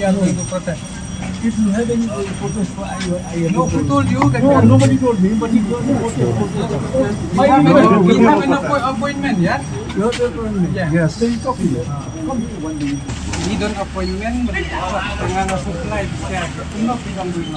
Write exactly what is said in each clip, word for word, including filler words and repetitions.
I'm going to protest. If you have any protest for I, I No, who told you that? No, nobody told me, but you don't want to protest. Why you have, you have an appoint-, appointment, yeah? You have the appointment. Yeah. Yes. Then you talk to me. Come here one day. We don't appointment, but we don't apply. Yeah. No, we don't do it.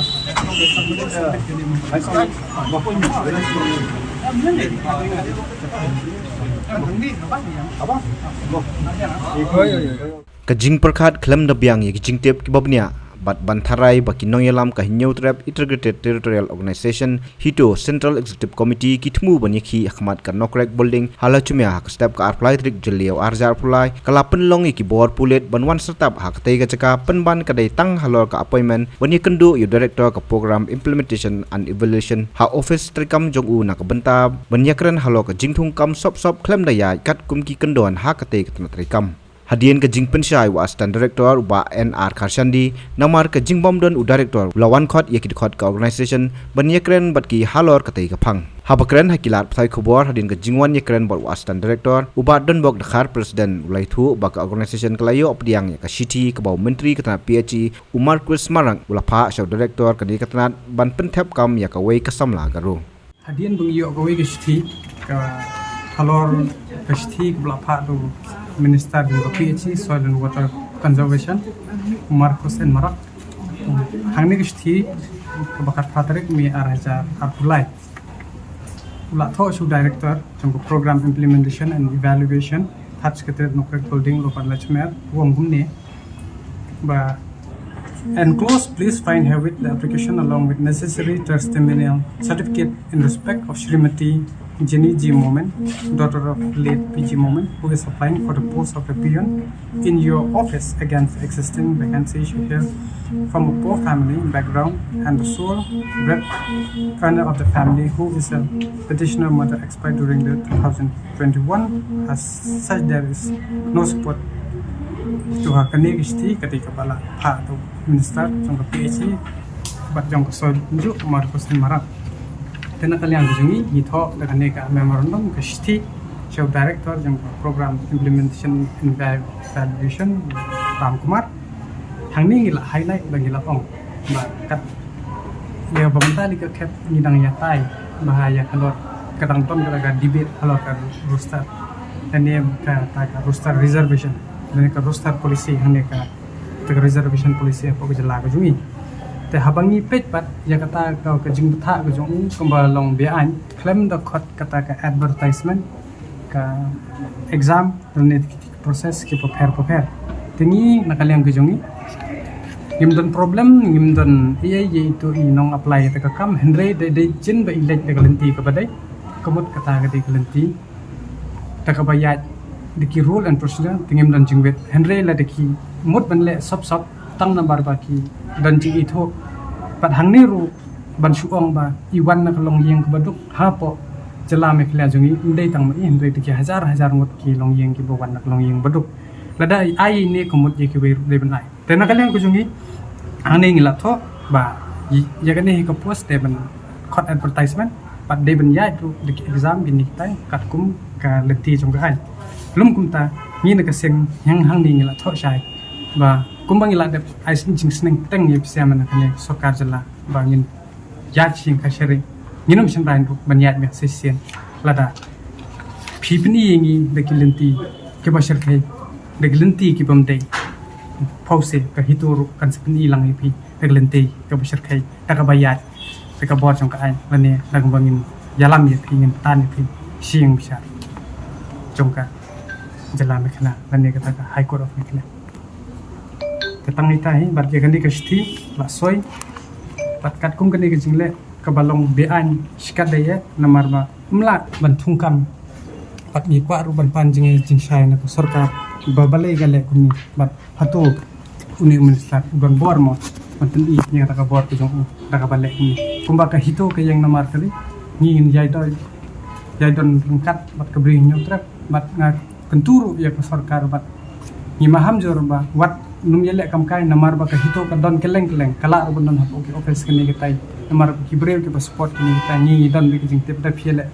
Ka jingpyrkhat khlem da biang ïa ki jingtip kiba bniah bad ban tharai ba ki nongïalam ka Hynñiewtrep Integrated Territorial Organization, HITO, Central Executive Committee ki thmu ban ïakhih ha khmat ka Nokrek Building ha Laitumya ha ka step ka arphew lai tarik Jylliew arhajar arphew lai, ka la pynlong ïa ki bor pulit ban wan syrtap ha katei ka jaka, pynban ka dei tang halor ka appointment ban ïakynduh ïa u Director ka Program Implementation and Evaluation ha office treikam jong u na ka bynta ban ïakren halor ka jingthungkam sop sop khlem da ïaid katkum ki kyndon ha katei ka tnat treikam. Hadien ka jingpynshai u Assistant Director u Bah N R Kharshandi, namar ka jingbym don u Director, u la wan khot ïa ki dkhot ka organisation ban ïakren bad ki halor katei ka phang. Haba kren ha ki lad pathai khubor hadien ka jingwan ïakren bad u Assistant Director, u Bah Donbok Dkhar, President, u la ïathuh ba ka organisation ka la ïoh pdiang ïa ka shithi kaba u Myntri ka tnat P H E u Marcuise Marak u la phah sha u Director kane ka tnat ban pynthep kam ïa kawei ka samla Garo. Hadien ba ngi ïoh kawei ka shithi, ka halor ka shithi kaba la phah da u Minister jong ka P H E, Soil and Water Conservation, u Marcuise N Marak. Hangne ka shithi kaba khatphra tarik May arhajar arphew lai, u la thoh sha u Director jong ka Program Implementation and Evaluation, Third Secretariat, Nokrek Building, Lower Laitumkhrah, u ong kumne ba, enclosed, please find herewith the application along with necessary testimonial certificate in respect of Shrimati Jenny G Momin, daughter of late P G Momin, who is applying for the post of the peon in your office against existing vacancy. She hails from a poor family background and the sole breadwinner of the family, who is a petitioner mother, expired during the two thousand twenty-one. As such, there is no support to her. Kane ka shithi ka dei kaba la phah da u Minister jong ka P H E bad jong ka Soil, u Marcuise N Marak. Te na ka liang ka jong ngi, ngi thoh da kane ka memorandum, ka shithi, sha u Director jong ka Program Implementation and Evaluation, Ram Kumar. Hangne ngi la highlight ba ngi la ong ba kat ïa ba mynta li ka khet ngi dang ïatai ba ha ïa halor ka dang don ka debate halor ka roster. Hangne ka, ka, ka roster reservation, hangne ka roster policy, hangne ka, ka reservation policy hapoh ka jylla ka jong ngi. Te haba ngi peit pat ïa kata ka, ka jingbthah ka jong u kumba long beaiñ, khlem da khot kata ka advertisement, ka exam, lane ki process kiba pher ba pher. Te ngi na ka liang ka jong ngi, ngim don problem, ngim don ei ei ïa ito i nong apply ïa kata ka kam, hynrei dei, dei jin ba i leit da ka lynti kaba dei, ka mut kata ka dei ka lynti da kaba ïaid da ki rule and procedure, te ngim don jingwit. Hynrei lada ki mut ban leh sop sop tang namar ba ki don jingithuh. Bad hangne ruh ban shu ong ba i wan na ka longïing kaba duk hapoh jylla Meghalaya jong ngi, ym dei tang ma i, hynrei da ki hajar hajar ngut ki longïing kiba wan na ka longïing ba duk. Lada ai ine ka mut ïa kiwei ruh dei ban ai. Te na ka liang ka jong ngi, hangne ngi la thoh ba ïa, ïa kane hi ka post dei ban khot advertisement, bad dei ban ïaid ruh da ki exam kine kitai katkum ka lynti jong ka aiñ. Lym kumta, ngi na ka seng hangne ngi la thoh shai ba kumba ngi la dep ai jingsneng teng ïa phi sha man kane ka sorkar jylla ba ngin ïaid sha ïing ka shareng, ngin ym shynrai ruh ban ïaid mih shisien. Lada phi pyni ïa ngi da ki lynti kiba shyrkhei, da ki lynti kibym dei, phewse ka HITO ruh kan sa pyni lang ïa phi da ki lynti kaba shyrkhei, da kaba ïaid da ka bor jong ka aiñ, lane da kaba ngin ïalam ïa phi, ngin tan ïa phi sha ïing bishar jong ka jylla Meghalaya lane kata ka High Court of Meghalaya. Te tang ita hi, bad ïa kane ka shithi la soi, bad katkum kane ka jingleh kaba long beaiñ shikatdei, namar ba ym lah ban thungkam. Bad ngi kwah ruh ban pan jingïa jingshai na ka sorkar ba balei ka leh kumne, bad hato une u minister u don bor mo ban pyni ïa kata ka bor ka jong u da kaba leh kumne. Kumba ka HITO ka ïeng namar kali, ngi ngin ïai don, ïai don ryngkat bad ka Bri Hynñiewtrep, bad nga kyntu ruh ïa ka sorkar bad ngi maham jur ba wat nym ïaleh kam kai, namar ba ka HITO ka don kylleng kylleng, ka lah ruh ban don hapoh ki office kine kitai, namar ki briew kiba support kine kitai, ngi ngi don bad ka jingtip, da phi ïaleh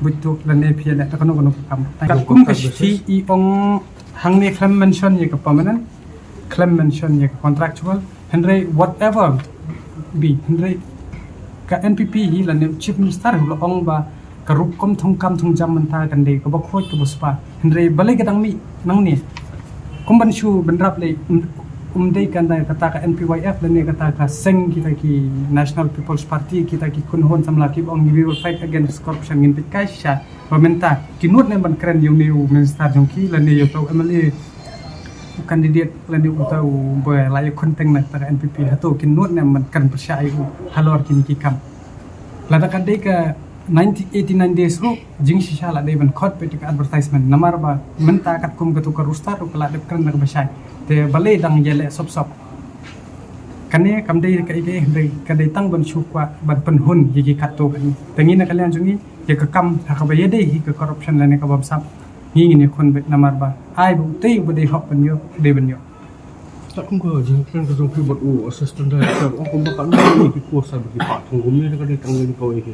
buit tu lane phi ïaleh da kano kano ka kam. Katkum ka shithi i ong hangne khlem mention ïa ka permanent, Khlem mention ïa ka contractual, hynrei whatever be, hynrei ka N P P hi lane u Chief Minister u la ong ba ka rukom thungkam thungjam mynta kan dei kaba khuid kaba spah. Hynrei balei ka dang mih nangne? Kum ban shu bynrap lei, um, um dei kan dei kata ka N P Y F lane kata ka seng kita ki National People's Party, kita ki kynhun samla kiba ong we will fight against corruption, ngin peit kai shisha ba mynta ki nud ne ban kren ïa une u minister jong ki lane ïa uta u M L A, u candidate lane uta uba la ïakhun teng na kata ka N P P, hato ki nud ne ban kren pyrshah ïa u halor kine ki kam? Lada ka dei ka ninety, eighty-nine days ruh, jingshisha la dei ban khot beit ka advertisement. Namar ba mynta katkum katu ka roster ruh ka la dep kren da kaba shai. Te balei dang ïaleh sop sop? Kane kam dei kaei kaei, hynrei ka dei tang ban shu kwah ban pynhun ïa ki katto katne. Te ngi na ka liang jong ngi, ïa ka kam ha kaba ïadei hi ka corruption lane ka bamsap, ngi ngin ïakhun beit namar ba ai ba utei uba dei hok ban ïoh, dei ban ïoh. Katkum ka jingkren ka jong phi bad u assistant director, ong kumba katno ki post ba ki pah thung kumne, ka dei tang ïa kawei hi?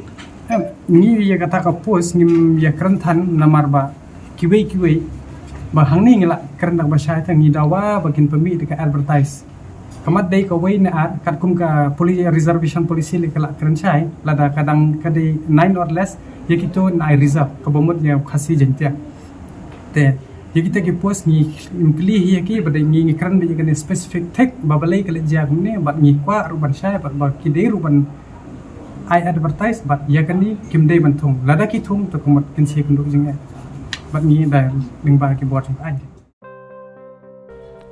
Em, ngi ïa kata ka post ngim ïakren than namar ba kiwei kiwei ba hangne ngi la kren da kaba shai, te ngi dawa ba kin pynmih da ka advertise. Ka mat dei kawei ne ar, katkum ka poli-, reservation policy lei ka la kren shai, lada ka dang ka dei nine or less, ïa kito ngi ai reserve, kaba mut ïa u Khasi Jaiñtia. Te ïa kita ki post ngi, ngim kylli hi ïa ki, ba dei ngi, ngi kren beit ïa kane specific thik ba balei ka leit jia kumne, bad ngi kwah ruh ban shai, bad ba ki dei ruh ban ai advertise, bad ïa kane kim dei ban thung. Lada ki thung, to ka mut kin sa ïakynduh jingeh. Bad ngi da lyngba ki bor jong ka aiñ.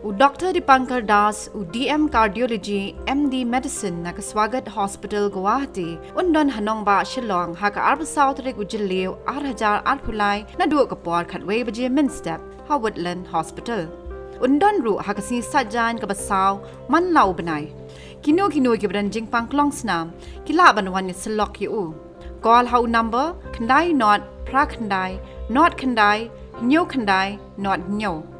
U Doctor Dipankar Das, u D M Cardiology, M D Medicine na ka Swagat Hospital, Guwahati, un don ha nongbah Shillong ha ka arphew saw tarik u Jylliew ar hajar arphew lai, naduh ka por khatwei baje mynstep ha Woodland Hospital. Un don ruh ha ka sngi Saitjaiñ kaba saw man la u bnai. Kino kino kiba don jingpang klong snam ki lah ban wan ïasyllok ïa u. Call ha u number khyndai nod phra khyndai nod khyndai hynñiew khyndai nod hynñiew.